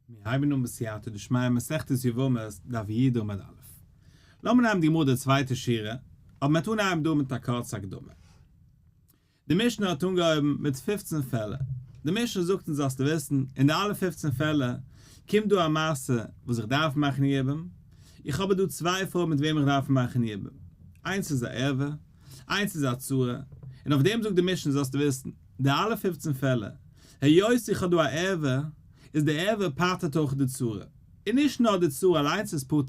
מיר הייבן אן בסייעתא דשמיא מסכת יבמות דף י עמוד א'. לאמיר נעמען די גמרא די צווייטע שורה, אבער מ'וועט אנהייבן דא מיט א קורצע הקדמה. די משנה האט אנגעהויבן מיט פופצן פעלער. די משנה זאגט אונז זאלסטו וויסן, אין די אלע פופצן פעלער קומט דא א מעשה וואס איך דארף מאכן יבום, איך האב דא צוויי פרויען מיט וועם איך דארף מאכן יבום, איינס איז א ערווה, איינס איז א צרה, און אויף דעם זאגט די משנה זאלסטו וויסן, די אלע פופצן פעלער, היות איך האב דא א ערווה, איז די ערווה פטר'ט אויך די צרה, און נישט נאר די צרה אליינס איז פטור,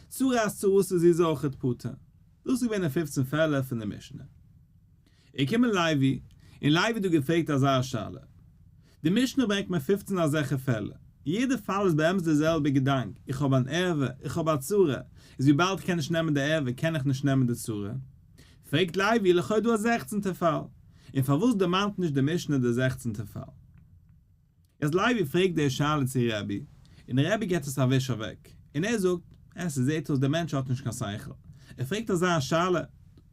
צרת צרתה זי איז אויכעט פטור. דאס איז געווען די פופצן פעלער פון די משנה. איז געקומען לוי, און לוי האט דא געפרעגט אזא שאלה. די משנה ברענגט מיר פופצן אזעלכע פעלער, יעדע פאל איז באמת די זעלבע געדאנק, איך האב אן ערווה, איך האב א צרה, איז וויבאלד איך קען נישט נעמען די ערווה קען איך נישט נעמען די צרה. פרעגט לוי, לכאו' דא א זעכצנטע פאל, און פארוואס דערמאנט נישט די משנה די זעכצנטע פאל? יעצט לוי פרעגט די שאלה צו רבי, און רבי געבט עס א וויש אוועק, און ער זאגט, אה ס'זעט אויס דער מענטש האט נישט קיין שכל, ער פרעגט אזא שאלה,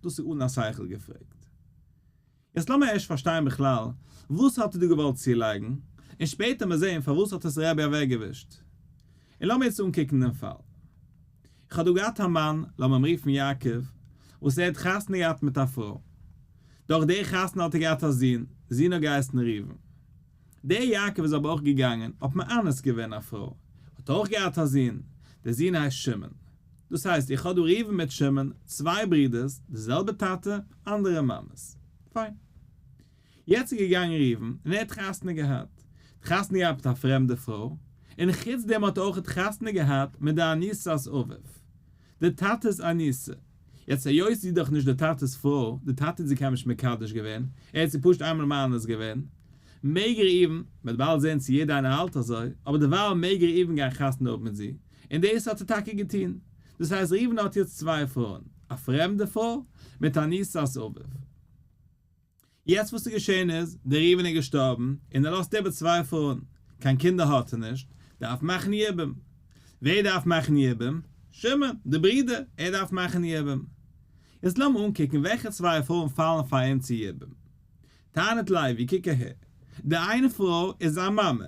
דאס איז אן א שכל געפרעגט. יעצט לאמיר ערשט פארשטיין בכלל וואס האט ער דא געוואלט צולייגן, און שפעטער מיר זען פארוואס האט עס רבי אוועקגעווישט. און לאמיר יעצט אנקוקן דעם פאל. איך האב דא געהאט א מאן, לאמיר אים רופן יעקב, וואס ער האט חתונה געהאט מיט א פרוי. דורך די חתונה האט ער געהאט א זון, די זון האט געהייסן ראובן. דער יעקב איז אבער אויך געגאנגען, האט מאנס געווען א פרוי, האט אויך געהאט א זון, דער זון הייסט שמעון. דאס הייסט, איך האב דא ראובן מיט שמעון, צוויי ברידערס, די זעלבע טאטע, אנדערע מאמעס. פיין. יעצט איז געגאנגען ראובן, און ער האט חתונה געהאט. האט חתונה געהאט מיט א פרעמדע פרוי, און חוץ דעם האט ער אויך חתונה געהאט מיט די אנוסת אביו. די טאטע'ס אנוסה. יעצט היות זי איז דאך נישט די טאטע'ס פרוי, די טאטע האט זי קיינמאל נישט מקדש געווען, ער האט זי פשוט איינמאל מאנס געווען, מעג ראובן, מ'וועט באלד זען צו יעדער איינער האלט אזוי, אבער דערווייל מעג ראובן גיין חתונה האבן מיט זי, און דאס האט ער טאקע געטון. דאס הייסט ראובן האט יעצט צוויי פרויען, א פרעמדע פרוי מיט אנוסת אביו. יעצט וואס איז געשען איז, דער ראובן איז געשטארבן, און ער לאזט איבער צוויי פרויען, קיין קינדער האט ער נישט, דארף מאכן יבום. ווער דארף מאכן יבום? שמעון, דער ברודער, ער דארף מאכן יבום. יעצט לאמיר אנקוקן וועלכע צוויי פרויען פאלן פאר אים צו יבום. טענה'ט לוי, קוק אהער, די איינע פרוי איז זיין מאמע,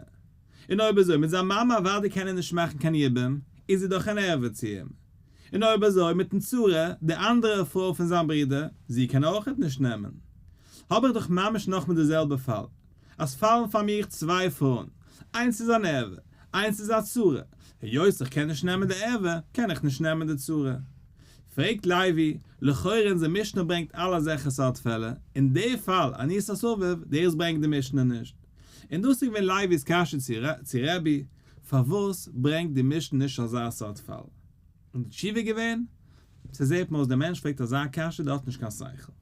און אויב אזוי מיט זיין מאמע אוודאי קען ער נישט מאכן קיין יבום, איז זי דאך אן ערווה צו אים. און אויב אזוי מיטן צרה, די אנדערע פרוי פון זיין ברודער, זי קען אויכעט נישט נעמען. האב איך דאך ממש נאכמער די זעלבע פאל. אז פאלן פאר מיך צוויי פרויען, איינס איז אן ערווה, איינס איז א צרה, היות איך קען נישט נעמען די ערווה, קען איך נישט נעמען די צרה. פרעגט לוי, לכאורה אונזער משנה ברענגט אלע אזעלכע סארט פעלער, אין די פאל אנוסת אביו, דאס ברענגט די משנה נישט. און דאס איז געווען לוי'ס קשיא צו רבי, פארוואס ברענגט די משנה נישט אזא סארט פאל? און די תשובה איז געווען, ס'זעט מיר אויס דער מענטש פרעגט אזא קשיא דער האט נישט קיין שכל.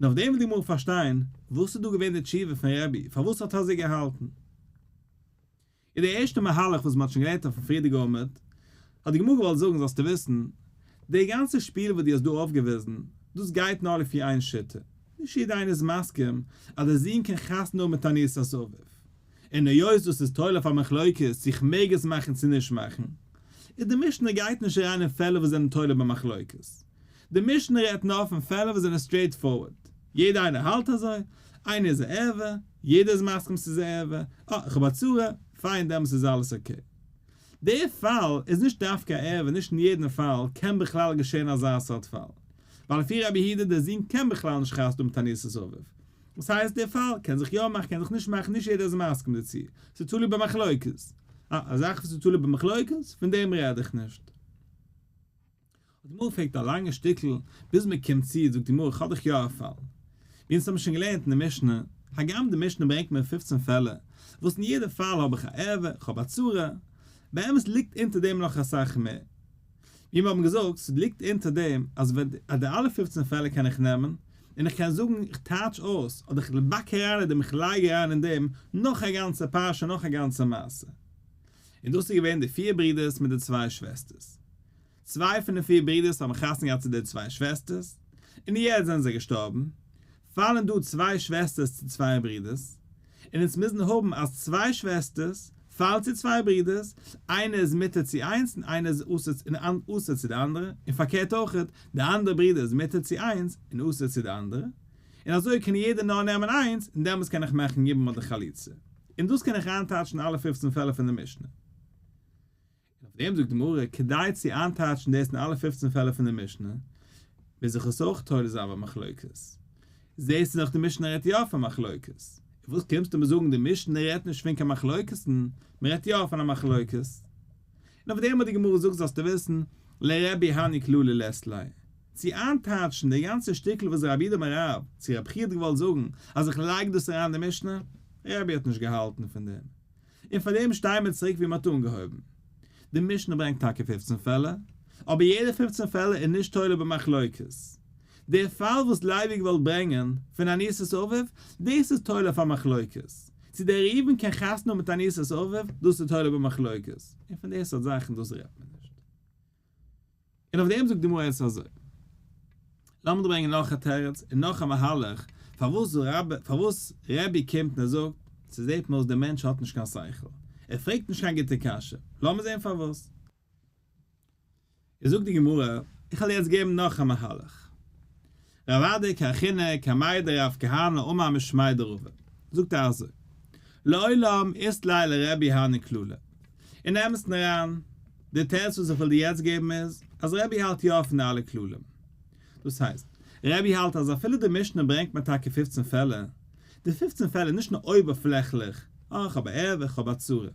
און אויף דעם וויל די גמרא פארשטיין, וואס איז דא געווען די תשובה פון רבי, פארוואס האט ער אזוי געהאלטן? איז די ערשטע מהלך וואס מ'האט שוין געלערנט אויפן פריערדיגע עמוד, האט די גמרא געוואלט זאגן זאלסטו וויסן, די גאנצע שפיל וואס דו האסט דא אויפגעוויזן, דאס גייט נאר לפי איין שיטה, נישט יעדער איינער איז מסכים אז דער זון קען חתונה האבן מיט אנוסת אביו, און היות דאס איז תולה פאר מחלוקת צו איך מעג עס מאכן צו נישט מאכן, איז די משנה גייט נישט אריין אין פעלער וואס זענען תולה במחלוקת. די משנה רעדט נאר פון פעלער וואס זענען straight forward, יעדער איינער האלט אזוי, איינער איז א ערווה, יעדער איז מסכים ס'איז א ערווה, אה, איך האב א צרה, פיין דעמאלס איז אלעס okay. די פאל איז נישט דווקא א ערווה, נישט אין יעדן פאל קען בכלל געשען אזא סארט פאל, ווייל לפי רבי יהודה דער זון קען בכלל נישט חתונה האבן מיט אנוסת אביו, דאס הייסט די פאל קען זיך יא מאכן קען זיך נישט מאכן נישט יעדער איז מסכים דערצו, ס'איז תלוי במחלוקת, אה, א זאך וואס איז תלוי במחלוקת, פון דעם רעד איך נישט. האט די גמרא געפרעגט א לאנגע שטיקל ביז מען קומט צו, זאגט די גמרא איך האב דאך יא א פאל, ווי אונז האבן שוין געלערנט אין די משנה, הגם די משנה ברענגט מיר פופצן פעלער, וואס אין יעדע פאל האב איך א ערווה, איך האב א צרה, באמת ליגט אונטער דעם נאך אסאך מער. ווי מיר האבן געזאגט, ס'ליגט אונטער דעם אז ווען די אלע פופצן פעלער קען איך נעמען, און איך קען זאגן איך טייטש אויס, אדער איך באק אריין אין דעם, איך לייג אריין אין דעם נאך א גאנצע פרשה, נאך א גאנצע מעשה. און דאס איז געווען די פיר ברידערס מיט די צוויי שוועסטערס. צוויי פון די פיר ברידערס האבן חתונה געהאט צו די צוויי שוועסטערס, און יעצט זענען זיי געשטארבן, פאלן דא צוויי שוועסטערס צו צוויי ברידערס, און אונז מוזן האבן אז צוויי שוועסטערס פאלן צו צוויי ברידערס, איינער איז מותר צו איינס און איינער איז אסור צו די אנדערע, און פארקערט אויכעט, די אנדערע ברודער איז מותר צו איינס און אסור צו די אנדערע, און אזוי קען יעדער נאר נעמען איינס, און דעמאלטס קען איך מאכן יבום אדער חליצה. און דאס קען איך איינטייטשן אלע פופצן פעלער פון די משנה. אויף דעם זאגט די גמרא, כדי צו איינטייטשן דאס אין אלע פופצן פעלער פון די משנה, מוז איך עס אויך תולה זיין במחלוקת. זעסטו דאך די משנה רעדט יא פון מחלוקת. און וואס קומסטו מיר זאגן די משנה רעדט נישט פון קיין מחלוקת'ן, מען רעדט יא פון א מחלוקת. און אויף דעם האט די גמרא געזאגט זאלסטו וויסן, לרבי הני כללי לית ליה. צו איינטייטשן די גאנצע שטיקל וואס רב יהודה אמר רב צו רב חייא האט געוואלט זאגן אז איך לייג דאס אריין אין די משנה, רבי האט נישט געהאלטן פון דעם. און פאר דעם שטייען מיר צוריק ווי מען האט אנגעהויבן. די משנה ברענגט טאקע פופצן פעלער, אבער יעדע פופצן פעלער איז נישט תולה במחלוקת. דער פאל וואס לוי געוואלט ברענגען פון אנוסת אביו, דאס איז תולה פאר מחלוקת. צו דער ראובן קען חתונה האבן מיט אנוסת אביו, דאס איז תולה במחלוקת. און פון די סארט זאכן דאס רעדט מען נישט. און אויף דעם זאגט די גמרא יעצט אזוי, לאמיר דיר ברענגען נאך א תירוץ און נאך א מהלך פארוואס פארוואס רבי קומט און ער זאגט, ס'זעט מיר אויס דער מענטש האט נישט קיין שכל, ער פרעגט נישט קיין גוטע קשיא, לאמיר זען פארוואס. איז זאגט די גמרא, איך וועל יעצט געבן נאך א מהלך. רב אדא קרכינא קמיה דרב כהנא אמר משמיה דרבא, זאגט ער אזוי, לעולם אית ליה לרבי הני כללי, אין אמת'ן אריין, די תירוץ וואס איך וועל דיר יעצט געבן איז, אז רבי האלט יא פון די אלע כללים. דאס הייסט, רבי האלט אז אפילו די משנה ברענגט מיר טאקע פופצן פעלער, די פופצן פעלער איז נישט נאר אויבערפלעכליך, אה, איך האב א ערווה, איך האב א צרה.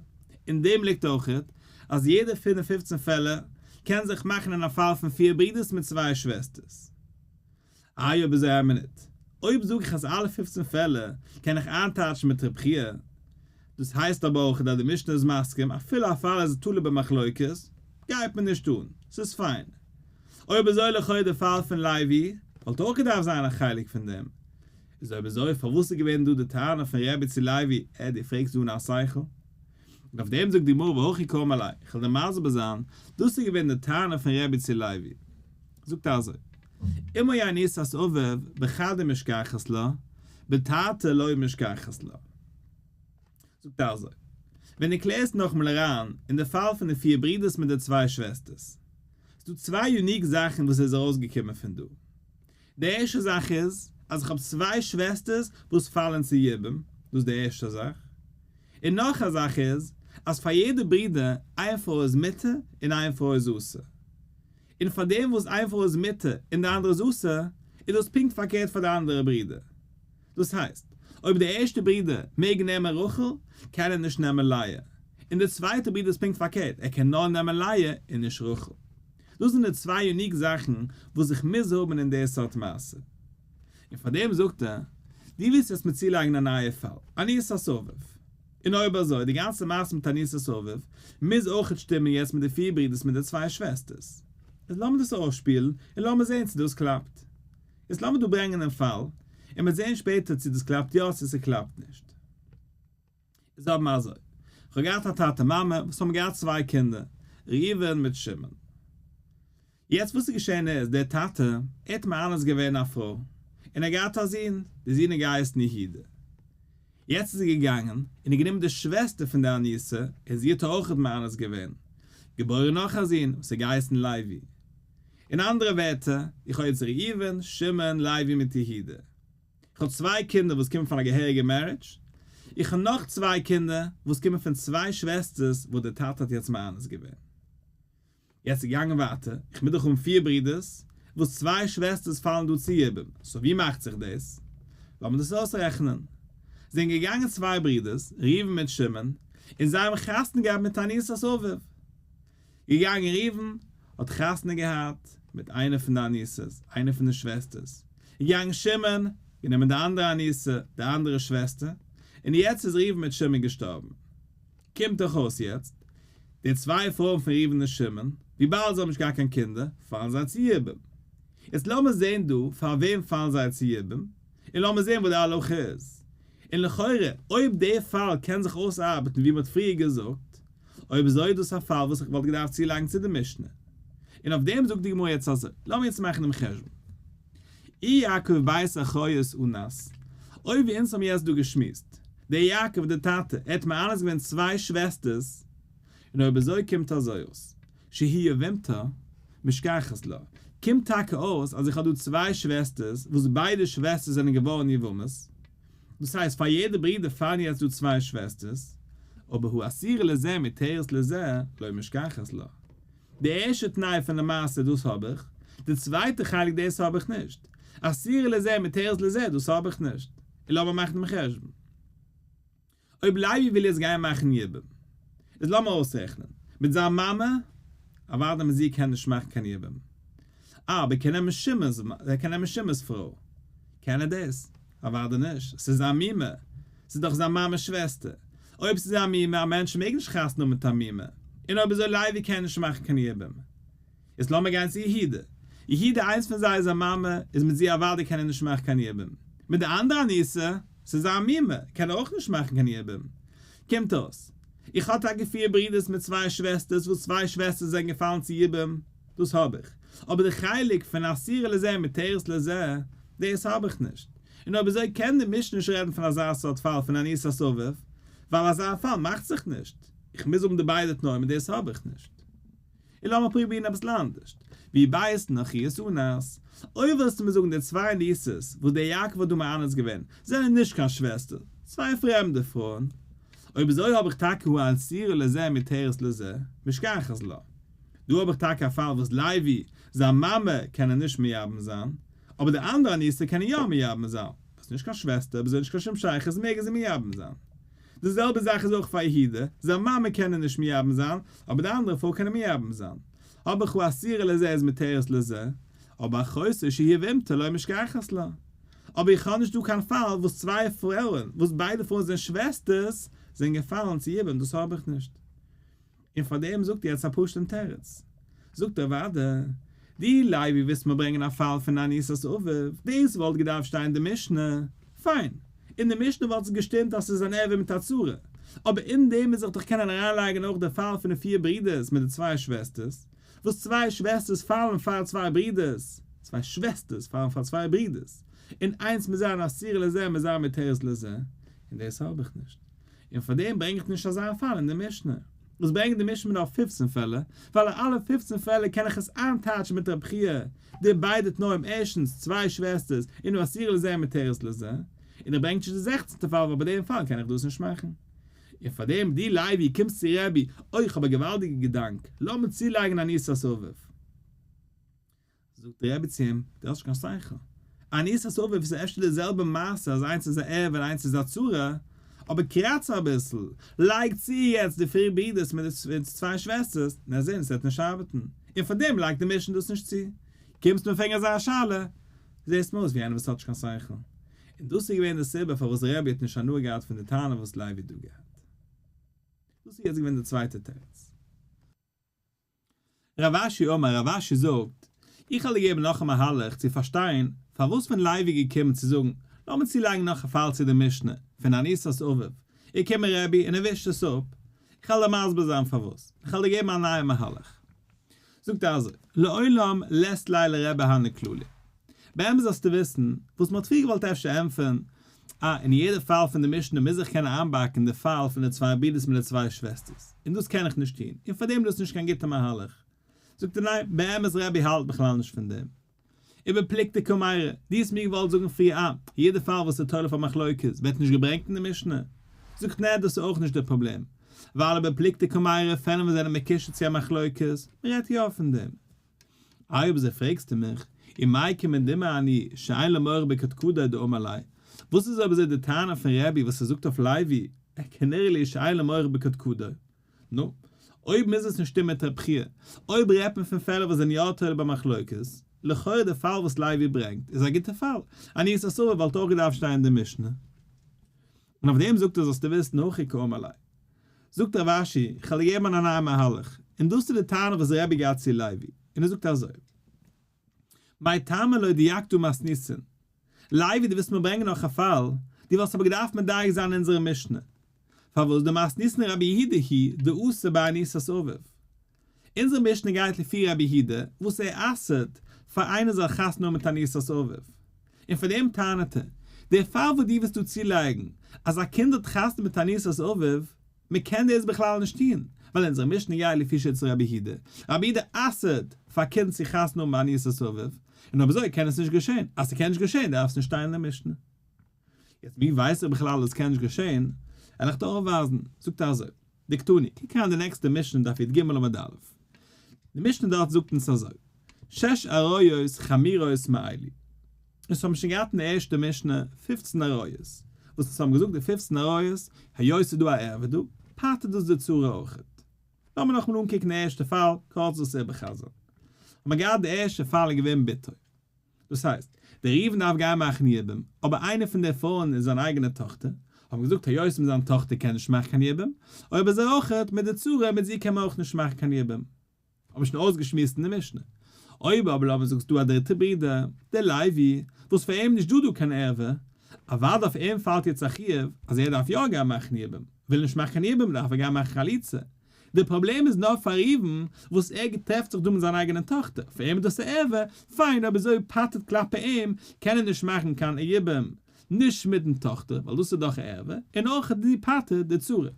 אין דעם ליגט אויכעט, אז יעדע פון די פופצן פעלער קען זיך מאכן אין א פאל פון פיר ברידערס מיט צוויי שוועסטערס. איי אויב אזוי איין מינוט, אויב זאג איך אז אלע פופצן פעלער קען איך איינטייטשן מיט רב חייא, דאס הייסט אבער אויך אז די משנה איז מסכים אפילו א פאל איז תלוי במחלוקת, גייט מיר נישט אן, ס'איז פיין. אויב אזוי לכאו' די פאל פון לוי וואלט אויך געדארפט זיין א חלק פון דעם. איז אויב אזוי פארוואס איז געווען דא די טענה פון רבי צו לוי, אה דו פרעגסט דא אן א שכל? און אויף דעם זאגט די גמרא והכי קאמר ליה, איך וועל דיר מסביר זיין, דאס איז געווען די טענה פון רבי צו לוי. זאגט ער אזוי, אמו אנוסת אביו בחדא משכחת לה, בתרתי לא משכחת לה. זאגט ער אזוי, ווען דו קלערסט נאכאמאל אריין אין די פאל פון די פיר ברידערס מיט די צוויי שוועסטערס, ס'דא צוויי unique זאכן וואס איז ארויסגעקומען פון דא. די ערשטע זאך איז אז איך האב צוויי שוועסטערס וואס פאלן צו יבום, דאס איז די ערשטע זאך. און נאך א זאך איז אז פאר יעדע ברודער איין פרוי איז מותר און איין פרוי איז אסור. און פאר דעם וואס איין פרוי איז מותר און די אנדערע איז אסור, איז דאס פונקט פארקערט פאר די אנדערע ברודער. דאס הייסט, אויב דער ערשטער ברודער מעג נעמען רחל, קען ער נישט נעמען לאה. און דער צווייטער ברודער איז פונקט פארקערט, ער קען נאר נעמען לאה און נישט רחל. דאס זענען די צוויי unique זאכן וואס איך מוז האבן אין די סארט מעשה. און פאר דעם זאגט ער, דו ווילסט יעצט מיר צולייגן א נייע פאל, אנוסת אביו. און אויב אזוי, די גאנצע מעשה מיט אנוסת אביו מוז אויכעט שטימען יעצט מיט די פיר ברידערס מיט די צוויי שוועסטערס. איז לאמיר דאס אויסשפילן און לאמיר זען צו דאס קלאפט. איז לאמיר דא ברענגען דעם פאל, און מ'וועט זען שפעטער צו דאס קלאפט יא צו ס'קלאפט נישט. איז האבן אזוי, כ'האב געהאט א טאטע מאמע וואס האבן געהאט צוויי קינדער, ראובן מיט שמעון. יעצט וואס איז געשען איז, דער טאטע, ער האט מאנס געווען א פרוי, און ער האט געהאט א זון, דער זון האט געהייסן יהודה. יעצט איז ער געגאנגען, און האט גענומען די שוועסטער פון די אנוסה, און זי האט אויך מאנס געווען, געבוירן נאך א זון, וואס האט געהייסן לוי. אין אנדערע ווערטער, איך האב יעצט ראובן, שמעון, לוי מיט יהודה. איך האב צוויי קינדער וואס קומען פון א געהעריגע marriage, איך האב נאך צוויי קינדער וואס קומען פון צוויי שוועסטערס וואס דער טאטע האט יעצט מאנס געווען. יעצט איז געגאנגען ווייטער, איך מוז דאך האבן פיר ברידערס, וואס צוויי שוועסטערס פאלן דא צו יבום, so ווי מאכט זיך דאס? לאמיר דאס אויסרעכענען. זענען געגאנגען צוויי ברידערס, ראובן מיט שמעון, און זיי האבן חתונה געהאט מיט אנוסת אביו. געגאנגען ראובן האט חתונה געהאט מיט איינע פון די אנוסות, איינע פון די שוועסטערס, געגאנגען שמעון, גענומען די אנדערע אנוסה, די אנדערע שוועסטער, און יעצט איז ראובן מיט שמעון געשטארבן. קומט דאך אויס יעצט, די צוויי פרויען פון ראובן און שמעון, וויבאלד זיי האבן נישט געהאט קיין קינדער, פאלן זיי צו יבום. יעצט לאמיר זען דא פאר וועם פאלן זיי צו יבום, און לאמיר זען וואס די הלכה איז. און לכאורה, אויב די פאל קען זיך אויסארבעטן ווי מען האט פריער געזאגט, אויב אזוי איז דאס א פאל וואס איך וואלט געדארפט צולייגן צו די משנה. און אויף דעם זאגט די גמרא יעצט אזוי, לאמיר יעצט מאכן דעם חשבון. אי יעקב בית אחיות אנס, אויב ווי אונז האבן יעצט דא געשמועסט, דער יעקב דער טאטע, ער האט מאנס געווען צוויי שוועסטערס, און אויב אזוי קומט אזוי אויס, שהיא יבמתה משכחת לה, קומט טאקע אויס אז איך האב דא צוויי שוועסטערס וואס ביידע שוועסטערס זענען געווארן יבמות, דאס הייסט פאר יעדע ברודער פארן יעצט דא צוויי שוועסטערס. אבער הא אסורה לזה מותרת לזה, לא משכחת לה. די ערשטע תנאי פון די מעשה דאס האב איך, די צווייטע חלק דאס האב איך נישט. אסורה לזה מותרת לזה דאס האב איך נישט. און לאמיר מאכן דעם חשבון. אויב לוי וויל יעצט גיין מאכן יבום, איז לאמיר אויסרעכענען, מיט זיין מאמע, אוודאי מיט זי קען ער נישט מאכן קיין יבום, אבער ער קען נעמען שמעון'ס, ער קען נעמען שמעון'ס פרוי, קען ער דאס? אוודאי נישט, ס'איז א מומע, ס'איז דאך זיין מאמע'ס שוועסטער, אויב ס'איז א מומע, א מענטש מעג נישט חתונה האבן מיט א מומע, און אויב אזוי לוי קען נישט מאכן קיין יבום. איז לאמיר גיין צו יהודה. יהודה איינס פון זיי איז א מאמע, איז מיט זי אוודאי קען ער נישט מאכן קיין יבום. מיט די אנדערע אנוסה, ס'איז א מומע, קען ער אויך נישט מאכן קיין יבום. קומט אויס, איך האב טאקע פיר ברידערס מיט צוויי שוועסטערס וואס צוויי שוועסטערס זענען געפאלן צו יבום, דאס האב איך. אבער די חלק פון אסורה לזה מותרת לזה, דאס האב איך נישט. און אויב אזוי קען די משנה נישט רעדן פון אזא סארט פאל פון אנוסת אביו, ווייל אזא פאל מאכט זיך נישט. איך מוז האבן די ביידע תנאים און דאס האב איך נישט. און לאמיר פרובירן אביסל אנדערשט, ואיבעית נכרית אנס, אויב ווילסטו מיר זאגן די צוויי nieces וואס דער יעקב האט דא מאנס געווען זענען נישט קיין שוועסטער, צוויי פרעמדע פרויען, אויב אזוי האב איך טאקע הא אסורה לזה מותרת לזה, משכחת לה. דא האב איך טאקע א פאל וואס לוי, זיין מאמע, קען ער נישט מייבם זיין, אבער די אנדערע אנוסה קען ער יא מייבם זיין, וואס נישט קיין שוועסטער, אבער זי האט נישט קיין שום שייכות מעג ער זי מייבם זיין. די זעלבע זאך איז אויך פאר יהודה, זיין מאמע קען ער נישט מייבם זיין, אבער די אנדערע פרוי קען ער מייבם זיין. האב איך הא אסורה לזה איז מותרת לזה, אבער אחותו שהיא יבמתו לא משכחת לה. אבער איך האב נישט דא קיין פאל וואס צוויי פרויען, וואס ביידע פרויען זענען שוועסטערס, זענען געפאלן צו יבום, דאס האב איך נישט. און פאר דעם זאגט ער יעצט א פשוט'ן תירוץ. זאגט ער אוודאי, דו לוי ווילסט מיר ברענגען א פאל פון אנוסת אביו, דאס וואלט געדארפט שטיין אין די משנה, פיין, אין די משנה וואלט עס געשטימט אז ס'איז אן ערוה מיט א צרה, אבער אין דעם מוז איך דאך קענען אריינלייגן אויך די פאל פון די פיר ברידערס מיט די צוויי שוועסטערס, וואס צוויי שוועסטערס פאלן פאר צוויי ברידערס, צוויי שוועסטערס פאלן פאר צוויי ברידערס, און איינס מוז זיין אסורה לזה מוז זיין מותרת לזה, און דאס האב איך נישט. און פאר דעם ברענג איך נישט אזא פאל אין די משנה. וואס ברענגט די משנה נאר פופצן פעלער, ווייל אין אלע פופצן פעלער קען איך עס איינטייטשן מיט רב חייא, די ביידע תנאים ערשטנס צוויי שוועסטערס און אסורה לזה מותרת לזה, און איך ברענג נישט די זעכצנטע פאל ווייל ביי דעם פאל קען איך דאס נישט מאכן. און פאר דעם דו לוי קומסט צו רבי, אוי איך האב א געוואלדיגע געדאנק, לאמיר צולייגן אנוסת אביו. זאגט דער רבי צו אים, דו האסט נישט קיין שכל. אנוסת אביו איז אפשר די זעלבע מעשה אז איינס איז א ערוה און איינס איז א צרה, אבער קראץ אביסל, לייג צו יעצט די פיר ברידערס מיט די צוויי שוועסטערס, און וועסט זען עס וועט נישט ארבעטן. און פאר דעם לייגט די משנה דאס נישט צו. קומסט מיר פרעגן אזא שאלה, זעסט מיר אויס ווי איינער וואס האט נישט קיין שכל. און דאס איז געווען די סיבה פארוואס רבי האט נישט הנאה געהאט פון די טענה וואס לוי האט דא געהאט. דאס איז יעצט געווען די צווייטע תירוץ. רב אשי אמר, רב אשי זאגט, איך וועל דיר געבן נאך א מהלך צו פארשטיין פארוואס ווען לוי געקומען צו זאגן, לאמיר צולייגן נאך א פאל צו די משנה פון אנוסת אביו, איז געקומען רבי און ער ווישט עס אפ, איך וועל דיר מסביר זיין פארוואס, איך וועל דיר געבן א נייע מהלך. זאגט ער אזוי, לעולם לית ליה לרבי הני כללי. באמת זאלסטו וויסן, וואס מ'האט פריער געוואלט אפשר ענטפערן, אה, אין יעדע פאל פון די משנה מוז איך קענען איינבאקן די פאל פון די צוויי ברידערס מיט די צוויי שוועסטערס, און דאס קען איך נישט טון, און פארדעם איז דאס נישט קיין גוטע מהלך. זאגט ער ניין, באמת רבי האלט בכלל נישט פון דעם. ובפלוגתא קמיירי, דו האסט מיר געוואלט זאגן פריער אה, יעדע פאל וואס איז תולה פאר מחלוקת ווערט נישט געברענגט אין די משנה. זאגט נע דאס איז אויך נישט די פראבלעם, ווייל ובפלוגתא קמיירי פעלער וואס זענען מקושר צו א מחלוקת, מ'רעדט יא פון דעם. איי אויב אזוי פרעגסטו מיך, ומאי כמדומה אני שאין לו מוח בקדקדו דאמר ליה, וואס איז אויב אזוי די טענה פון רבי וואס ער זאגט אויף לוי, כנראה לי שאין לו מוח בקדקדו. נו, אויב מוז עס נישט שטימען מיט רב חייא, אויב רעדט מען פון פעלער וואס זענען יא תולה במחלוקת, לכאורה די פאל וואס לוי ברענגט איז א גוטע פאל, אנוסת אביו וואלט אויך געדארפט שטיין אין די משנה. און אויף דעם זאגט ער זאלסטו וויסן הכי קאמר ליה. זאגט רב אשי, איך וועל דיר געבן א נייע מהלך, און דאס איז די טענה וואס רבי געהאט צו לוי, און ער זאגט אזוי, מאי טעמא לא דייקת מתניתין, לוי דו ווילסט מיר ברענגען נאך א פאל, דו וואלסט אבער געדארפט מדייק זיין אין אונזערע משנה, פארוואס דמתניתין רבי יהודה היא דאסר באנוסת אביו. אונזער משנה גייט לפי רבי יהודה וואס ער אסר'ט פאר איינער זאל חתונה האבן מיט אנוסת אביו, און פאר דעם טענה'ט ער, דער פאל וואס דו ווילסט דא צולייגן אז א קינד האט חתונה מיט אנוסת אביו, מען קען דאס בכלל נישט טון, ווייל אונזער משנה גייט לפי שיטת רבי יהודה, רבי יהודה אסר'ט פאר קינד צו חתונה האבן באנוסת אביו, און אויב אזוי קען עס נישט געשען, אז ס'קען נישט געשען דארף עס נישט שטיין אין די משנה. יעצט ווי ווייס איך בכלל אז עס קען נישט געשען? וועל איך דיר אויפווייזן, זאגט ער אזוי, דקתני, קוק אריין די נעקסטע משנה דף י"ג עמוד א', די משנה דארט זאגט אונז אזוי, שש עריות חמורות מאלו, אונז האבן שוין געהאט אין די ערשטע משנה פופצן עריות, וואס אונז האבן געזאגט די פופצן עריות, היות ס'איז דא א ערווה דא, פטר'ט דאס די צרה אויכעט. לאמיר נאכאמאל אנקוקן די ערשטע פאל, קורץ דאס איבערחזר'ן. האט מען געהאט די ערשטע פאל איז געווען בתו. דאס הייסט, דער ראובן דארף גיין מאכן יבום, אבער איינע פון די פרויען איז זיין אייגענע טאכטער, האט מען געזאגט היות מיט זיין טאכטער קען נישט מאכן קיין יבום, אויב אזוי אויכעט מיט די צרה מיט זי קען מען אויך נישט מאכן קיין יבום. האבן שוין אויסגעשמועסט אין די משנה. אויב אבער לאמיר זאגן ס'דא א דריטע ברודער, דער לוי, וואס פאר אים נישט דא דא קיין ערווה, אוודאי אויף אים פאלט יעצט א חיוב אז ער דארף יא גיין מאכן יבום, וויל נישט מאכן קיין יבום דארף ער גיין מאכן חליצה. די פראבלעם איז נאר פאר ראובן וואס ער טרעפט זיך דא מיט זיין אייגענע טאכטער, פאר אים איז דאס א ערווה, פיין אויב אזוי פטר'ט כלפי אים קען ער נישט מאכן קיין יבום, נישט מיטן טאכטער ווייל דאס איז דאך א ערווה, און אויך די פטר'ט די צרה.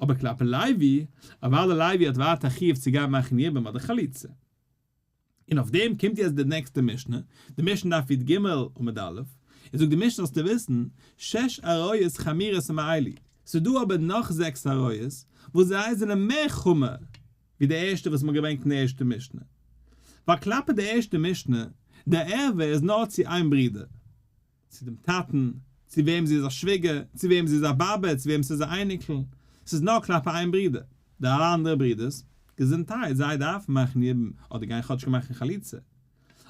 אבער כלפי לוי, אוודאי לוי האט ווייטער א חיוב צו גיין מאכן יבום אדער חליצה. און אויף דעם קומט יעצט די נעקסטע משנה, די משנה דף י"ג עמוד א', און זאגט די משנה זאלסטו וויסן, שש עריות חמורות מאלו, ס'איז דא אבער נאך זעקס עריות וואס זיי זענען מער חמור ווי די ערשטע וואס מ'האט געברענגט אין די ערשטע משנה. ווייל כלפי די ערשטע משנה, די ערווה איז נאר צו איין ברודער, צו דעם טאטן, צו וועם זי איז א שוויגער, צו וועם זי איז א באבע, צו וועם ס'איז א אייניקל, ס'איז נאר כלפי איין ברודער, די אלע אנדערע ברודערס, געזונטהייט, זיי דארפן מאכן יבום, אדער גיין כאטשיג מאכן חליצה.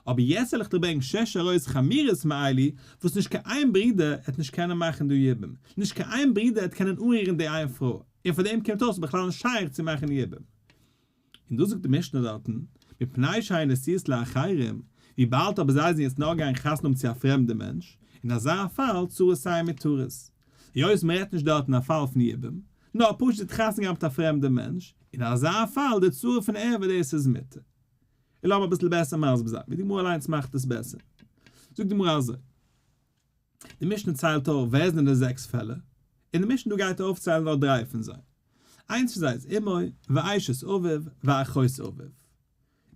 אבער יעצט וועל איך דיר ברענגען שש עריות חמורות מאלו, וואס נישט קיין איין ברודער העט נישט קענען מאכן דא יבום, נישט קיין איין ברודער העט קענען אנרירן די איין פרוי, און פאר דעם קומט אויס בכלל נישט שייך צו מאכן יבום. און דאס זאגט די משנה דארטן, מפני שהן נשואות לאחרים, וויבאלד אבער זיי זענען יעצט נאר געגאנגען חתונה האבן צו א פרעמדע מענטש, אין אזא פאל צרותיהן מותרות. היות מען רעדט נישט דארטן א פאל פון יבום, נאר פשוט חתונה געהאט מיט א פרעמדע מענטש, אין אזא פאל די צרה פון ערווה דאס איז מותר. און לאמיר אביסל בעסער מסביר זיין, ווי די גמרא אליינס מאכט עס בעסער. זאגט די גמרא אזוי. די משנה ציילט אויף ווער זענען די זעקס פעלער, און די משנה דא גייט אויפציילן נאר דריי פון זיי. איינס פון זיי איז אמו, ואשת אביו, ואחות אביו.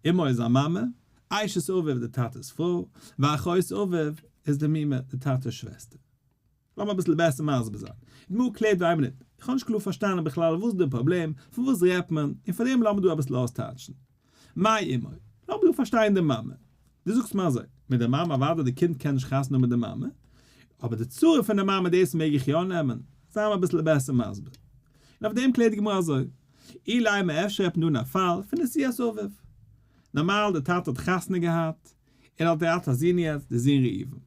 אמו איז א מאמע, אשת אביו די טאטע'ס פרוי, ואחות אביו איז די מומע, די טאטע'ס שוועסטער. לאמיר אביסל בעסער מסביר זיין. די גמרא קלערט דא איין מינוט, איך האב נישט קלאר פארשטאנען בכלל וואס איז די פראבלעם, פון וואס רעדט מען, און פאר דעם לאמיר דא אביסל אויסטייטשן. מאי אמו? לאמיר דא פארשטיין די מאמע. דו זאגסט מיר אזוי, מיט די מאמע אוודאי די קינד קען נישט חתונה האבן מיט די מאמע, אבער די צורה פון די מאמע דאס מעג איך יא נעמען? זיי מיר אביסל בעסער מסביר. און אויף דעם קלערט די גמרא אזוי, אילימא אפשר רעדט מען דא אין א פאל פון נשיאת אביו. נארמאל די טאטע האט חתונה געהאט, און האט געהאט א זון יעצט, די זון ראובן.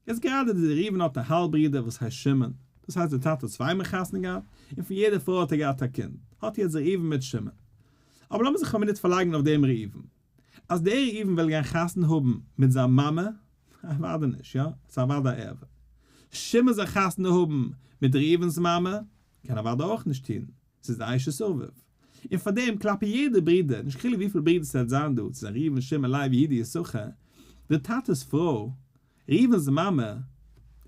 יעצט גראדע דער ראובן האט א האלב ברודער וואס הייסט שמעון, דאס הייסט דער טאטע האט צוויי מאל חתונה געהאט, און פון יעדע פרוי האט ער געהאט א קינד, האט יעצט ראובן מיט שמעון. אבער לאמיר זיך א מינוט פארלייגן אויף דעם ראובן. אז דער ראובן וויל גיין חתונה האבן מיט זיין מאמע, אוודאי נישט, יא? ס'איז אוודאי א ערווה. שמעון זאל חתונה האבן מיט ראובן'ס מאמע, קען אוודאי אויך נישט טון, ס'איז אשת אביו. און פאר דעם כלפי יעדע ברודער, נישט חילוק וויפיל ברודער ס'וועט זיין דא, צו זיין ראובן, שמעון, לוי, יהודה, יששכר, די טאטע'ס פרוי, ראובן'ס מאמע,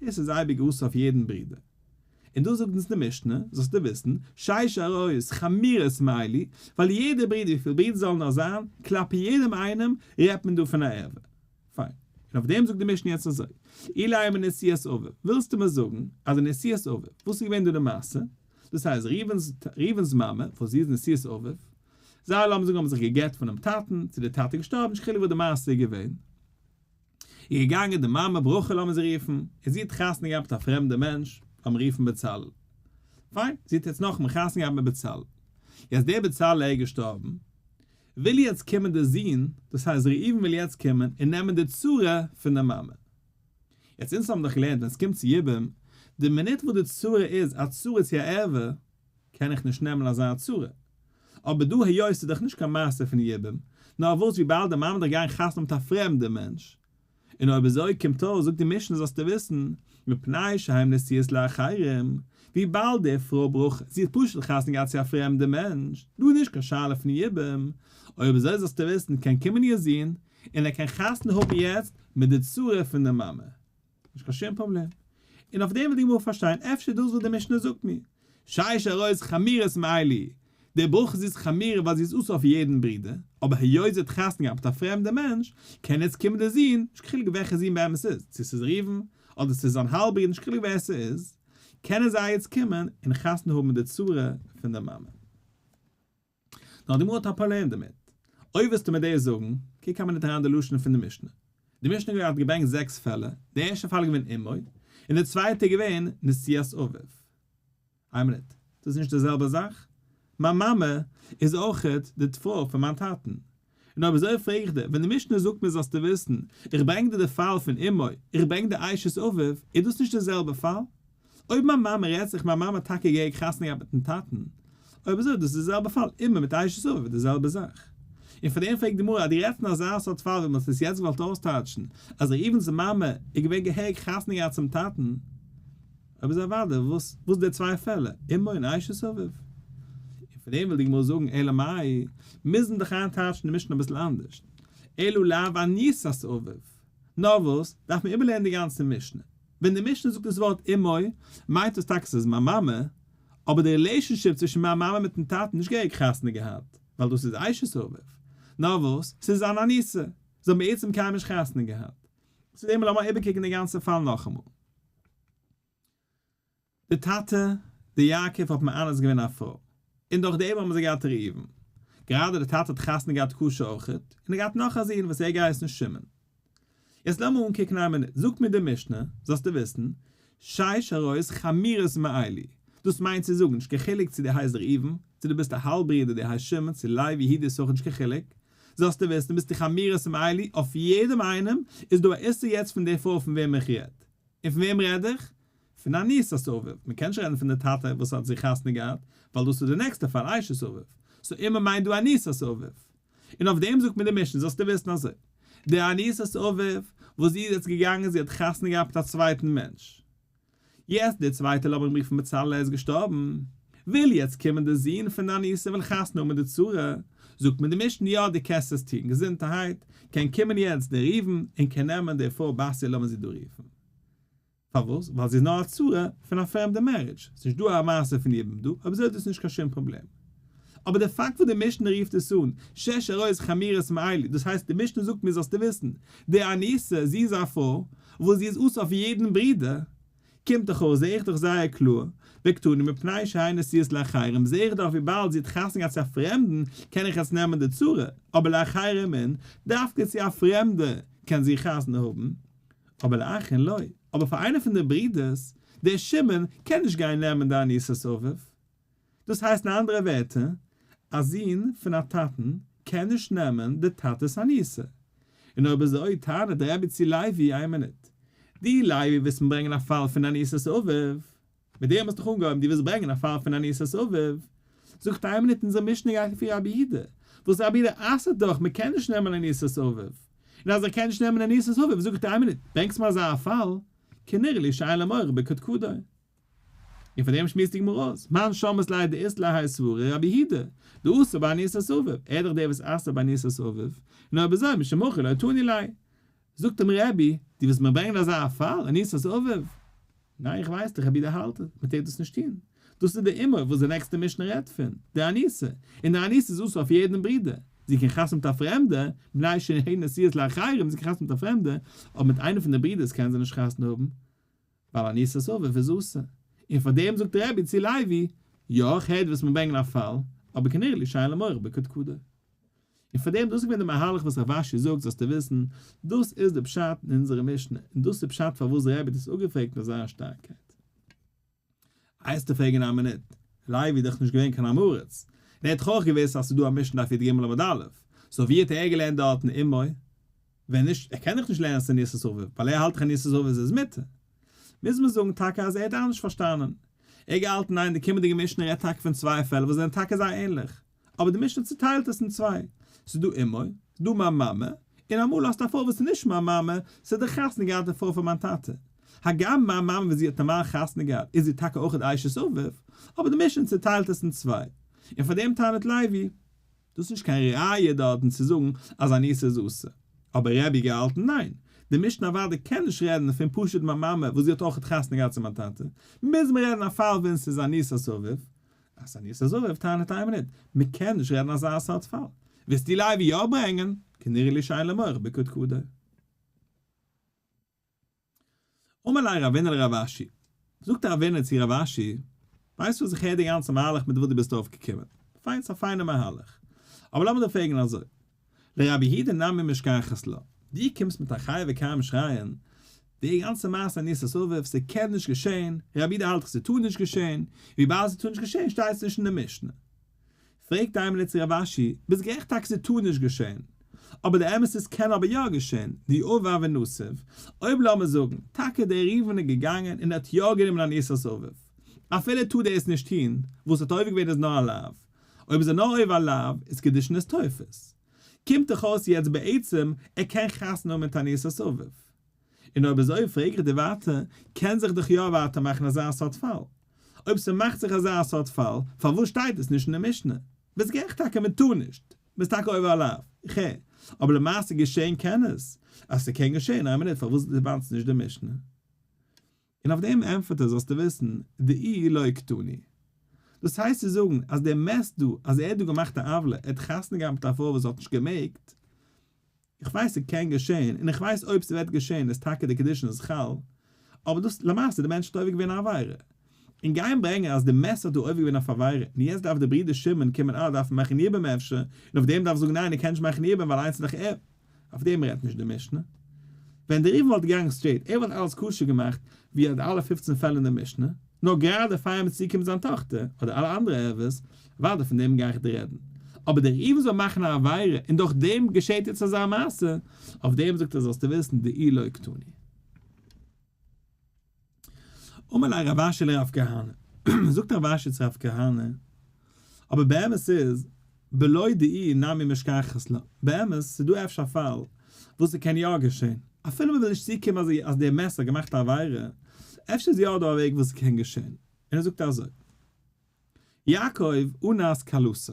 דאס איז אייביג אסור אויף יעדן ברודער. און דא זאגט אונז די משנה, זאלסטו וויסן, שש עריות חמורות מאלו, ווייל יעדער ברודער וויפיל ברודער זאלן נאר זיין, כלפי יעדעם איינעם רעדט מען דא פון א ערווה. פיין. און אויף דעם זאגט די משנה יעצט אזוי, אילימא נשיאת אביו, ווילסטו מיר זאגן אז די נשיאת אביו, וואס איז געווען דא די מעשה? דאס הייסט ראובן'ס מאמע, וואס זי איז נשיאת אביו, זיי לאמיר זאגן האבן זיך גע'גט פונעם טאטן, צו דער טאטע איז געשטארבן, נישט חילוק וואס די מעשה איז געווען, איז געגאנגען די מאמע ברכה לאמיר זי רופן, און זי האט חתונה געהאט מיט א פרעמדע מענטש, לאמיר רופן בצלאל. פיין, זי האט יעצט נאכאמאל חתונה געהאט מיט בצלאל. יעצט דער בצלאל ער איז געשטארבן, וויל יעצט קומען דער זון, דאס הייסט ראובן וויל יעצט קומען און נעמען די צרה פון די מאמע. יעצט אונז האבן דאך געלערנט ווען עס קומט צו יבום, די מינוט וואס די צרה איז א צרה צו א ערווה, קען איך נישט נעמען אזא צרה. אבער דא היות ס'איז דאך נישט קיין מעשה פון יבום, נאר וואס וויבאלד די מאמע האט דאך געגאנגען חתונה מיט א פרעמדע מענטש, און אויב אזוי קומט אויס זאגט די משנה זאלסטו וויסן, מפני שהן נשואות לאחרים, וויבאלד די פרוי ברכה זי האט פשוט חתונה געהאט צו א פרעמדע מענטש, דא איז נישט קיין שאלה פון יבום, אויב אזוי זאלסטו וויסן קען קומען איר זון און ער קען חתונה האבן יעצט מיט די צרה פון די מאמע. נישט קיין שום פראבלעם. און אויף דעם וויל די גמרא פארשטיין, אפשר דאס וואס די משנה זאגט מיר, שש עריות חמורות מאלו, די ברכה זי איז חמורה ווייל זי איז אסור אויף יעדן ברודער, אבער היות זי האט חתונה געהאט מיט א פרעמדע מענטש, קען יעצט קומען די זון, נישט קיין חילוק וועלכע זון באמת איז, צו ס'איז ראובן, אדער ס'איז זיין האלב ברודער, נישט קיין חילוק ווער ס'איז. קענען זיי יעצט קומען און חתונה האבן מיט די צרה פון די מאמע. נאר די גמרא האט א פראבלעם דערמיט. אויב ווילסטו מיר דאס זאגן, קוק א מינוט אריין די לשון פון די משנה. די משנה האט געברענגט זעקס פעלער, די ערשטע פאל איז געווען אמו, און די צווייטע איז געווען נשיאת אביו. איין מינוט, דאס איז נישט די זעלבע זאך? מיין מאמע איז אויכעט די פרוי פון מיין טאטן. און אויב אזוי פרעג איך דיר, ווען די משנה זאגט מיר זאלסטו וויסן, איך ברענג דיר די פאל פון אמו, איך ברענג דיר אשת אביו, איז דאס נישט די זעלבע פאל? אויב מיין מאמע רעדט זיך מיין מאמע האט טאקע געהעריג חתונה געהאט מיטן טאטן, אויב אזוי איז דאס די זעלבע פאל, אמו מיט אשת אביו איז די זעלבע זאך. און פאר דעם פרעגט די גמרא אז דו רעדסט אין אזא סארט פאל ווי מען האט עס יעצט געוואלט אויסטייטשן אז ראובן'ס מאמע איז געווען געהעריג חתונה געהאט צום טאטן, אויב אזוי אוודאי וואס וואס די צוויי פעלער, אמו און אשת אביו? און פון דעם וויל די גמרא זאגן אלא מאי, מוז מען דאך איינטייטשן די משנה אביסל אנדערש, אלא לאו אנוסת אביו, נאר וואס, דארף מען איבערלערנען די גאנצע משנה, ווען די משנה זאגט דאס ווארט אמו, מיינט דאס טאקע ס'איז מיין מאמע, אבער די relationship צווישן מיין מאמע מיטן טאטן נישט געהעריג חתונה געהאט, ווייל דאס איז אשת אביו, נאר וואס, ס'איז אן אנוסה, זיי האבן בעצם קיינמאל נישט חתונה געהאט. צו דעם לאמיר איבערקוקן די גאנצע פאל נאכאמאל. די טאטע, דער יעקב האט מאנס געווען א פרוי, און דורך דעם האבן זיי געהאט ראובן. גראדע די טאטע האט חתונה געהאט כשר אויכעט, און ער געהאט נאך א זון וואס ער האט געהייסן שמעון. יעצט לאמיר אנקוקן איין מינוט, זאגט מיר די משנה, זאלסטו וויסן, שש עריות חמורות מאלו, דאס מיינט צו זאגן, נישט קיין חילוק צו דו הייסט ראובן, צו דו ביסט א האלב ברודער דו הייסט שמעון, צו לוי יהודה איז אויך נישט קיין חילוק, זאלסטו וויסן, ביסטו חמורות מאלו, אויף יעדעם איינעם איז דא א איסור יעצט פון די פרוי פון וועם איך רעד. און פון וועם רעד איך? פון אנוסת אביו, מען קען נישט רעדן פון די טאטע וואס האט זי חתונה געהאט, ווייל דאס איז די נעקסטע פאל אשת אביו, so אמו מיינט דא אנוסת אביו. און אויף דעם זאגט מיר די משנה זאלסטו וויסן אזוי, די אנוסת אביו וואס זי איז יעצט געגאנגען זי האט חתונה געהאט מיט א צווייטן מענטש, יעצט דער צווייטער לאמיר אים רופן בצלאל איז געשטארבן, וויל יעצט קומען דער זון פון די אנוסה וויל חתונה האבן מיט די צרה, זאגט מיר די משנה יא דו קענסט עס טון געזונטערהייט, קען קומען יעצט דער ראובן און קען נעמען די פרוי בתיה לאמיר זי דא רופן. פארוואס? ווייל זי איז נאר א צרה פון א פרעמדע marriage, ס'נישט דא א מעשה פון יבום דא, אויב אזוי איז דאס נישט קיין שום פראבלעם. אבער די פאקט וואס די משנה רופט עס אן שש עריות חמורות מאלו, דאס הייסט די משנה זאגט מיר זאלסטו וויסן, די אנוסה, זי איז א פרוי וואס זי איז אסור אויף יעדן ברודער, קומט דאך אויס זעה איך דאך זייער קלאר, וקתני מפני שהן נשואות לאחרים, זעה איך דאך וויבאלד זי האט חתונה געהאט צו א פרעמדן קען איך יעצט נעמען די צרה, אבער לאחרים אין, דווקא צו א פרעמדע קען זי חתונה האבן, אבער לאחין לא, אבער פאר איינער פון די ברודערס, דער שמעון, קען נישט גיין נעמען די אנוסת אביו. דאס הייסט אין אנדערע ווערטער, א זון פון א טאטן קען נישט נעמען די טאטע'ס אנוסה. און אויב אזוי טענה'ט דער רבי צו לוי, איין מינוט, דו לוי ווילסט מיר ברענגען א פאל פון אנוסת אביו, מיט דעם האסט דאך אנגעהויבן, דו ווילסט ברענגען א פאל פון אנוסת אביו, זאגט איין מינוט אונזער משנה גייט לפי רבי יהודה, וואס רבי יהודה אסר'ט דאך מען קען נישט נעמען אנוסת אביו, און אז ער קען נישט נעמען אנוסת אביו זאגט איין מינוט, ברענגסט מיר אזא פאל, כנראה לי שאין לו מוח בקדקדו. און פאר דעם שמועסט די גמרא אויס, מאן שמעת ליה דאית ליה האי סברא רבי יהודה, דאסר באנוסת אביו, ער איז דאך דער וואס אסר'ט באנוסת אביו, און אויב אזוי משום הכי לא תני ליה. זאגט אים רבי, דו ווילסט מיר ברענגען אזא פאל, אנוסת אביו? ניין איך ווייס דאך רבי יהודה האלט מען טאר דאס נישט טון, דאס איז די אמו וואס די נעקסטע משנה רעדט פון, די אנוסה, און די אנוסה איז אסור אויף יעדן ברודער, זי קען חתונה מיט א פרעמדע, מפני שהן נשואות לאחרים, זי קען חתונה מיט א פרעמדע, אבער מיט איינער פון די ברודערס קען זי נישט חתונה האבן, ווייל אנוסת אביו איז אסור, און פאר דעם זאגט רבי צו לוי, יא איך הער דו ווילסט מיר ברענגען א פאל, אבער כנראה לי שאין לו מוח בקדקדו. און פאר דעם דאס איז געווען די מהלך וואס רב אשי זאגט זאלסטו וויסן, דאס איז די פשט אין אונזערע משנה, און דאס איז פשט פארוואס רבי האט עס אפגעפרעגט מיט אזא שטארקייט. הייסטו פרעגן א מינוט, לוי איז דאך נישט געווען קיין עם הארץ, און ער האט דאך אויך געוואוסט אז ס'איז דא א משנה דף י"ג עמוד א', so ווי האט ער געלערנט דארטן אמו? ווען נישט, ער קען דאך נישט לערנען אנוסת אביו, ווייל ער האלט דאך אנוסת אביו איז מותר. מוז מען זאגן טאקע אז ער האט אנדערש פארשטאנען. ער האט געהאלטן ניין די קומענדיגע משנה רעדט טאקע פון צוויי פעלער וואס זענען טאקע זייער ענליך, אבער די משנה צוטיילט עס אין צוויי, ס'איז דא אמו, ס'איז דא מיין מאמע, און אמאל האסטו א פרוי וואס איז נישט מיין מאמע, ס'איז די חתונה געהאטע פרוי פון מיין טאטע. הגם מיין מאמע ווען זי האט נארמאל חתונה געהאט איז זי טאקע אויך אשת אביו, אבער די משנה צוטיילט עס אין צוויי. און פאר דעם טענה'ט לוי, דאס איז נישט קיין ראיה דארטן צו זאגן אז אנוסה איז אסור. אבער רבי געהאלטן ניין, די משנה אוודאי קען נישט רעדן פון פשוט מיין מאמע וואס זי האט אויך חתונה געהאט צו מיין טאטע, מוז מען רעדן א פאל ווען ס'איז אנוסת אביו. אז אנוסת אביו טענה'ט איין מינוט, מען קען נישט רעדן אזא סארט פאל. ווילסטו לוי יא ברענגען? כנראה לי שאין לו מוח בקדקדו. אמר ליה רבינא לרב אשי. זאגט רבינא צו רב אשי, ווייסט וואס איך הער די גאנצע מהלך מיט וואס דו ביסט אויפגעקומען, פיין ס'איז א פיינע מהלך, אבער לאמיר דיר פרעגן אזוי, לרבי יהודה נמי משכחת לה, דו קומסט מיט א חי וקיים שרייען, די גאנצע מעשה אנוסת אביו, ס'קען נישט געשען, רבי יהודה האלט דאך ס'טאר נישט געשען, וויבאלד ס'טאר נישט געשען שטייט עס נישט אין די משנה. פרעגט איינמאל צו רב אשי, ביסט גערעכט טאקע ס'טאר נישט געשען, אבער די אמת איז קען אבער יא געשען, דעבר ונסיב, אויב לאמיר זאגן, טאקע דער ראובן איז געגאנגען און ער האט יא גענומען אנוסת אביו, אפילו ער טאר דאס נישט טון, וואס האט עובר געווען איז נאר א לאו, אויב איז ער נאר עובר א לאו איז קידושין איז תופס. קומט דאך אויס יעצט בעצם ער קען חתונה האבן מיט אנוסת אביו. און אויב אזוי פרעג איך דיר ווייטער, קען זיך דאך יא ווייטער מאכן אזא סארט פאל. אויב ס'מאכט זיך אזא סארט פאל, פארוואס שטייט עס נישט אין די משנה? ביסט גערעכט טאקע מ'טאר נישט, ביסט טאקע עובר א לאו, איך הער, אבער למעשה געשען קען עס, אז ס'קען געשען, איין מינוט פארוואס דערמאנסטו נישט די משנה? און אויף דעם ענטפערט ער זאלסטו וויסן, דאיהו לא קתני. דאס הייסט צו זאגן אז דער מת דא אז ער האט דא געמאכט א עוולה, ער האט חתונה געהאט מיט א פרוי וואס האט נישט געמעגט, איך ווייס ס'קען געשען, און איך ווייס אויב ס'וועט געשען איז טאקע די קידושין איז חל, אבער דאס למעשה די מענטש האט עובר געווען א עבירה. און גיין ברענגען אז די מת האט דא עובר געווען אויף עבירה, און יעצט דארף די ברודער שמעון קומען אה דארף מען מאכן יבום אפשר, און אויף דעם דארף זאגן ניין ער קען נישט מאכן יבום ווייל איינס איז דאך ער. אויף דעם רעדט נישט די משנה. ווען דער ראובן וואלט געגאנגען straight, ער וואלט אלעס כשר געמאכט, ווי אט אלע פופצן פעלער אין די משנה, נאר גראדע פאר אים איז צוגעקומען זיין טאכטער, אדער אלע אנדערע ערוות, אוודאי פון דעם גיי איך דיר רעדן. אבער דער ראובן זאל מאכן א עבירה און דורך דעם געשעט יעצט אזא מעשה, אויף דעם זאגט ער זאלסטו וויסן דאיהו לא קתני. אמר ליה רב אשי לרב כהנא, זאגט רב אשי צו רב כהנא, אבער באמת איז, בלא דאיהו נמי משכחת לה, באמת ס'איז דא אפשר א פאל וואס ס'קען יא געשען, אפילו מ'וויל נישט צוקומען אז אז דער מת האט געמאכט א עבירה, אפשר איז יא דא א וועג וואס ס'קען געשען, און ער זאגט אזוי. יעקב אנס כלתו.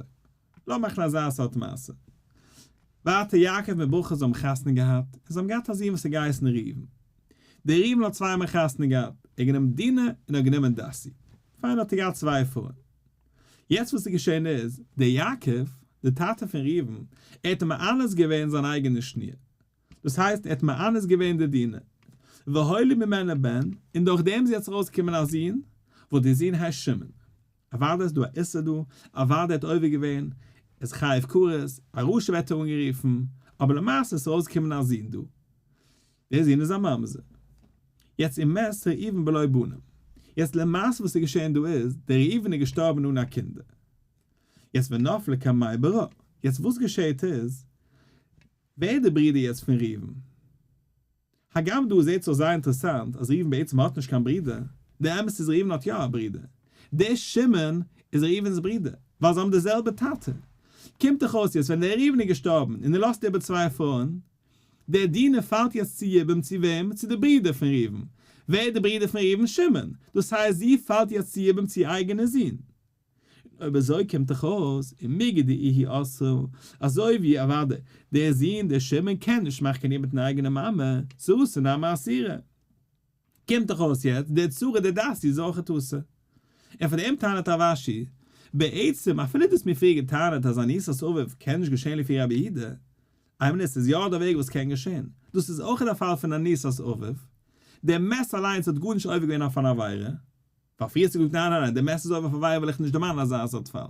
לאמיר מאכן אזא סארט מעשה. ווייטער יעקב מיט ברכה זיי האבן חתונה געהאט, און זיי האבן געהאט א זון וואס האט געהייסן ראובן. דער ראובן האט צוויי מאל חתונה געהאט, ער האט גענומען דינה און ער האט גענומען דסי. פיין האט ער געהאט צוויי פרויען. יעצט וואס איז געשען איז, דער יעקב, דער טאטע פון ראובן, ער האט מאנס געווען זיין אייגענע שניר. דאס הייסט ער האט מאנס געווען די דינה. והוליד ממנה בן, און דורך דעם איז יעצט ארויסגעקומען א זון, וואס דער זון הייסט שמעון. אוודאי איז דא א איסור דא, אוודאי האט עובר געווען, איז חייב כרת, א רשע ווערט ער אנגערופן, אבער למעשה איז ארויסגעקומען א זון דא. דער זון איז א ממזר. יעצט ומת ראובן בלא בנים. יעצט למעשה וואס איז געשען דא איז, דער ראובן איז געשטארבן אן א קינדער. יעצט ונפלה קמיה ברה. יעצט וואס געשעהט איז, ווער איז די ברודער יעצט פון ראובן? הגם דא זעהט זיך זייער אינטערעסאנט אז ראובן בעצם האט נישט קיין ברודער, דער אמת איז ראובן האט יא א ברודער, דער שמעון איז ראובן'ס ברודער, ווייל זיי האבן די זעלבע טאטע. קומט דאך אויס יעצט ווען דער ראובן איז געשטארבן און ער לאזט איבער צוויי פרויען, דער דינה פאלט יעצט צו יבום צו וועם? צו די ברודער פון ראובן. ווער איז די ברודער פון ראובן? שמעון. דאס הייסט זי פאלט יעצט צו יבום צו איר אייגענע זון. אויב אזוי קומט דאך אויס ומיגו דאיהי אסרה, אזוי ווי אוודאי דער זון דער שמעון קען נישט מאכן קיין יבום מיטן אייגענע מאמע, צרתו נמי אסירא. קומט דאך אויס יעצט דער צרה דער דסי איז אויכעט אסור. און פאר דעם טענה'ט רב אשי, בעצם אפילו דו האסט מיר פריער געטענה'ט אז אניסת אביו קען נישט געשען לפי רבי יהודה, איי מין עס איז יא דער וועג וואס קען געשען, דאס איז אויכעט א פאל פון אניסת אביו, דער מת אליינס האט גארנישט עובר געווען אויף אן עבירה, ווייל פריער האסטו געזאגט ניין ניין ניין די מת איז עובר אויף עבירה וויל איך נישט דערמאנען אזא סארט פאל,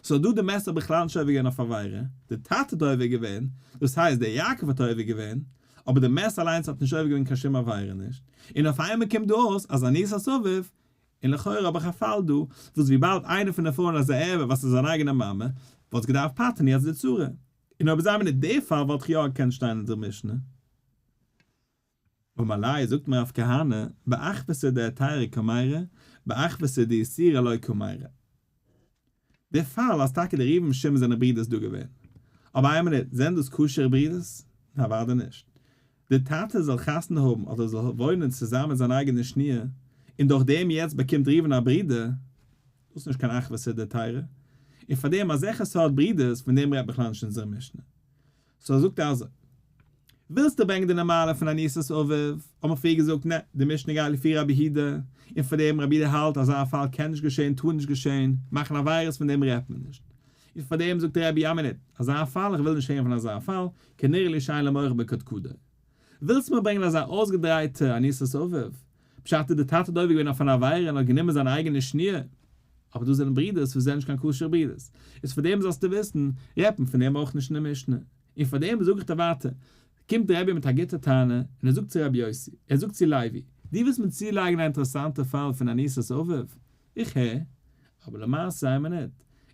סאו דא די מת האט בכלל נישט עובר געווען אויף עבירה, די טאטע האט עובר געווען, דאס הייסט דער יעקב האט עובר געווען, אבער די מת אליינס האט נישט עובר געווען קיין שום עבירה נישט, און אויף איינמאל קומט דא אויס אז אנוסת אביו, און לכאורה האב איך א פאל דא, וואס וויבאלד איינע פון די פרויען איז א ערוה וואס איז זיין אייגענע מאמע, וואלט געדארפט פטר'ן יעצט די צרה, און אויב איז איינמאל נישט די פאל וואלט איך יא געקענט שטיין אין דער משנה. אמר ליה זאגט מיר רב כהנא, באחוותא דהתירא קמיירי, באחוותא דאיסורא לא קמיירי. די פאל אז טאקע די ראובן און שמעון זענען ברידערס דא געווען. אבער איין מינוט, זענען דאס כשר'ע ברידערס? אוודאי נישט. די טאטע זאל חתונה האבן אדער זאל וואוינען צוזאמען מיט זיין אייגענע שניר, און דורך דעם יעצט באקומט ראובן א ברודער, דאס איז נישט קיין אחוותא דהתירא. און פאר דעם אזעלכע סארט ברידערס, פון דעם רעדט בכלל נישט אונזערע משנה. סאו זאגט ער אזוי, ווילסטו ברענגען די נארמאלע פון אנוסת אביו, האט מען פריער געזאגט נע, די משנה גייט לפי רבי יהודה, און פאר דעם רבי יהודה האלט אזא פאל קען נישט געשען טאר נישט געשען, מאכן עבירות פון דעם רעדט מען נישט, און פאר דעם זאגט רבי א מינוט, אזא פאל איך וויל נישט הערן פון אזא פאל, כנראה לי שאין לו מוח בקדקדו. ווילסט מיר ברענגען אזא אויסגעדרייטע אנוסת אביו? פשט איז די טאטע האט עובר געווען אויף אן עבירה און האט גענומען זיין אייגענע שניר, אבער דאס זענען ברידערס וואס זענען נישט קיין כשר'ע ברידערס, איז פאר דעם זאלסטו וויסן, רעדט מען פון דעם אויך נישט אין די משנה. און פאר דעם זאג איך דיר ווייטער, קומט רבי מיט א גוטע טענה, און ער זאגט צו רבי יוסי, ער זאגט צו לוי, דו ווילסט מיר צולייגן א אינטערעסאנטע פאל פון אנוסת אביו, איך הער, אבער למעשה איין מינוט,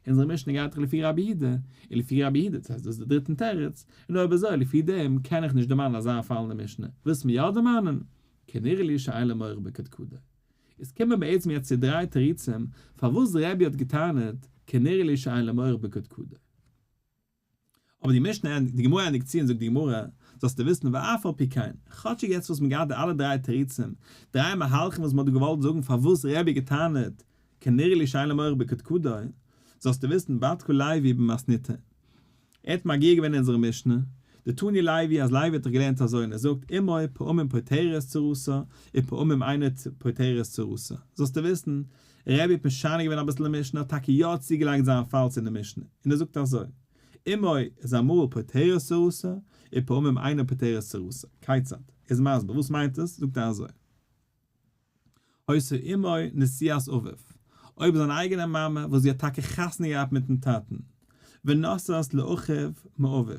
אונזערע משנה גייט דאך לפי רבי יהודה, און לפי רבי יהודה, דאס הייסט דאס איז די דריטן תירוץ, און אויב אזוי לפי דעם קען איך נישט דערמאנען אזא פאל אין די משנה, ווילסט מיר יא דערמאנען? כנראה לי שאין לו מוח בקדקדו. איז קומען בעצם יעצט צו דריי תירוצים פארוואס רבי האט געטענה'ט כנראה לי שאין לו מוח בקדקדו. אבער די משנה ענדיגט, די גמרא ענדיגט צו און זאגט די גמרא, זאלסטו וויסן ואף על פי כן, כאטשיג יעצט וואס מען געהאט די אלע דריי תירוצים, דריי מהלכים וואס מען האט דא געוואלט זאגן פארוואס רבי געטענה'ט כנראה לי שאין לו מוח בקדקדו, זאלסטו וויסן בדקה לוי במתניתא. ער האט מגיה געווען אונזערע משנה, דתני לוי אז לוי האט דאך געלערנט אזוי און ער זאגט אמו פעמים פוטרת צרתה ופעמים אינה פוטרת צרתה, זאלסטו וויסן רבי האט משנה געווען אביסל די משנה האט טאקע יא צוגעלייגט זיין פאל צו די משנה און ער זאגט אזוי אמו איז אמאל פוטרת צרתה ופעמים אינה פוטרת צרתה, כיצד? ער איז מסביר וואס מיינט עס, זאגט ער אזוי. היתה אמו נשואת אביו, אויב זיין אייגענע מאמע וואס זי האט טאקע חתונה געהאט מיטן טאטן, ונשאת לאחיו מאביו,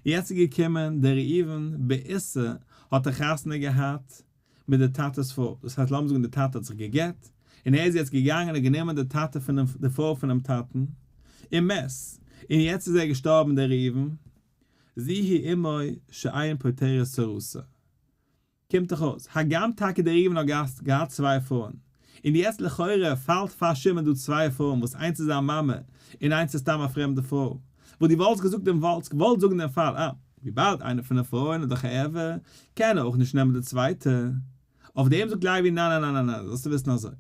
יעצט איז געקומען דער ראובן באיסור האט ער חתונה געהאט מיט די טאטע'ס פרוי, דאס הייסט לאמיר זאגן די טאטע האט זיך גע'גט, און ער איז יעצט געגאנגען און גענומען די טאטע פונעם די פרוי פונעם טאטן, ומת, און יעצט איז ער געשטארבן דער ראובן, זו היא אמו שאין פוטרת צרתה. קומט דאך אויס, הגם טאקע דער ראובן האט געהאט געהאט צוויי פרויען, און יעצט לכאורה פאלט פאר שמעון דא צוויי פרויען וואס איינס איז זיין מאמע און איינס איז סתם א פרעמדע פרוי, וואס דו וואלסט געזאגט דעם וואלסט געוואלט זאגן דעם פאל אה, וויבאלד איינע פון די פרויען איז דאך א ערווה, קען ער אויך נישט נעמען די צווייטע. אויף דעם זאגט לוי ניין ניין ניין ניין ניין, זאלסטו וויסן אזוי,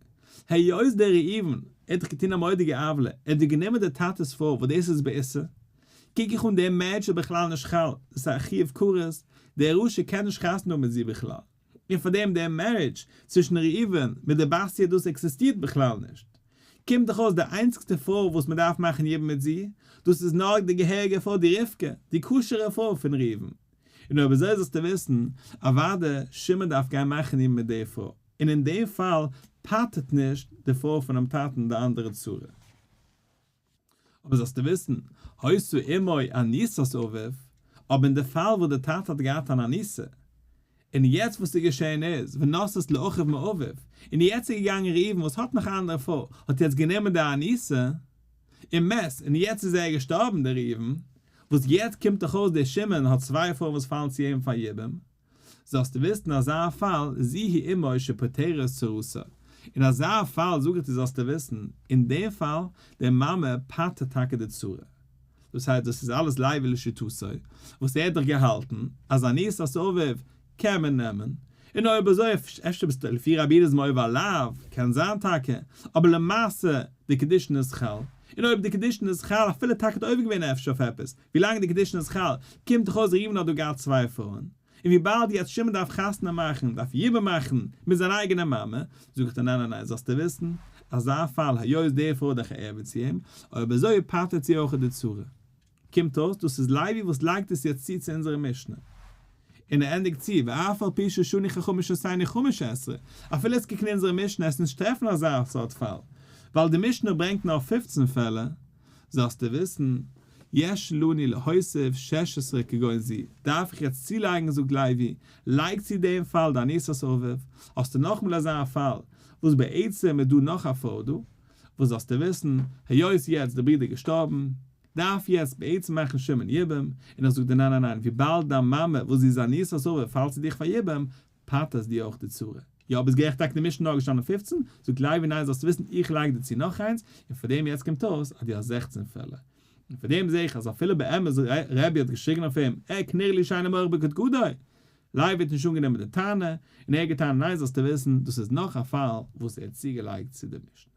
היות דער ראובן ער האט דאך געטון א מורא'דיגע עוולה, ער האט דיר גענומען די טאטע'ס פרוי וואס דאס איז באיסור, קוק איך אן דער מענטש איז בכלל נישט חל, דאס איז א חיוב כרת, דער רשע קען נישט חתונה האבן מיט זי בכלל, און פאר דעם דער marriage צווישן ראובן מיט די בתיה דאס עקזיסטירט בכלל נישט. קומט דאך אויס די איינציגסטע פרוי וואס מען דארף מאכן יבום מיט זי, דאס איז נאר די געהעריגע פרוי די רבקה, די כשר'ע פרוי פון ראובן. און אויב אזוי זאלסטו וויסן, אוודאי שמעון דארף גיין מאכן יבום מיט די פרוי, און אין דעם פאל פטר'ט נישט די פרוי פונעם טאטן די אנדערע צרה. אבער זאלסטו וויסן, היתה אמו אנוסת אביו, אבער אין די פאל וואס די טאטע האט געהאט אן אנוסה, און יעצט וואס איז געשען איז, ונשאת לאחיו מאביו, און יעצט איז געגאנגען ראובן וואס האט נאך א אנדערע פרוי, האט יעצט גענומען די אנוסה, און מת, און יעצט איז ער געשטארבן דער ראובן, וואס יעצט קומט דאך אויס דער שמעון האט צוויי פרויען וואס פאלן צו אים פאר יבום. זאלסטו וויסן אזא פאל זו היא אמו שפוטרת צרתה, אין אזא פאל זאג איך דיר זאלסטו וויסן, אין דעם פאל די מאמע פטר'ט טאקע די צרה. דאס הייסט דאס איז אלעס לוי לשיטתו, וואס ער האט דאך געהאלטן אז אנוסת אביו קען מען נעמען, און אויב אזוי אפשר ביסטו לפי רבי יהודה איז מען עובר לאו, קען זיין טאקע, אבער למעשה די קידושין איז חל, און אויב די קידושין איז חל אפילו טאקע האט עובר געווען אפשר אויף עפעס, ווילאנג די קידושין איז חל, קומט דאך אויס ראובן האט דא געהאט צוויי פרויען, און וויבאלד יעצט שמעון דארף חתונה מאכן, דארף יבום מאכן, מיט זיין אייגענע מאמע, זאגט ער ניין ניין ניין, זאלסטו וויסן, אזא פאל היות די פרוי איז דאך א ערוה צו אים, אויב אזוי פטר'ט זי אויך די צרה. קומט אויס דאס איז לוי וואס לייגט עס יעצט צו צו אונזערע משנה. און ער ענדיגט צו, ואף על פי ששנו חכמים משנתנו חמש עשרה, אפילו עס קוקן אונזערע משנה עס נישט טרעפן אזא סארט פאל, ווייל די משנה ברענגט נאר פופצן פעלער, זאלסטו וויסן, יש לנו להוסיף שש עשרה כגון זו, דארף איך יעצט צולייגן זאגט לוי, לייג צו דעם פאל די אנוסת אביו, האסטו נאכאמאל אזא פאל, וואס בעצם איז דא נאך א פרוי דא, וואס זאלסטו וויסן, היות יעצט די ברודער געשטארבן, דארף יעצט בעצם מאכן שמעון יבום, און איך זאג דיר ניין ניין ניין, וויבאלד דיין מאמע וואס זי איז אנוסת אביו פאלט צו דיך פאר יבום, פטר'סט דו אויך די צרה. יא ביסט גערעכט טאקע די משנה נאר געשטאנען פופצן, זאגט לוי ניין זאלסטו וויסן איך לייג דיר צו נאך איינס, און פאר דעם יעצט קומט אויס אז דו האסט זעכצן פעלער. און פאר דעם זעה איך אז אפילו באמת רבי האט געשריגן אויף אים, ע כנראה לי שאינו מוח בקדקדו! לוי האט נישט אנגענומען די טענה, און ער האט געטענה'ט ניין זאלסטו וויסן דאס איז נאך א פאל וואס ער האט צוגעלייגט צו די משנה.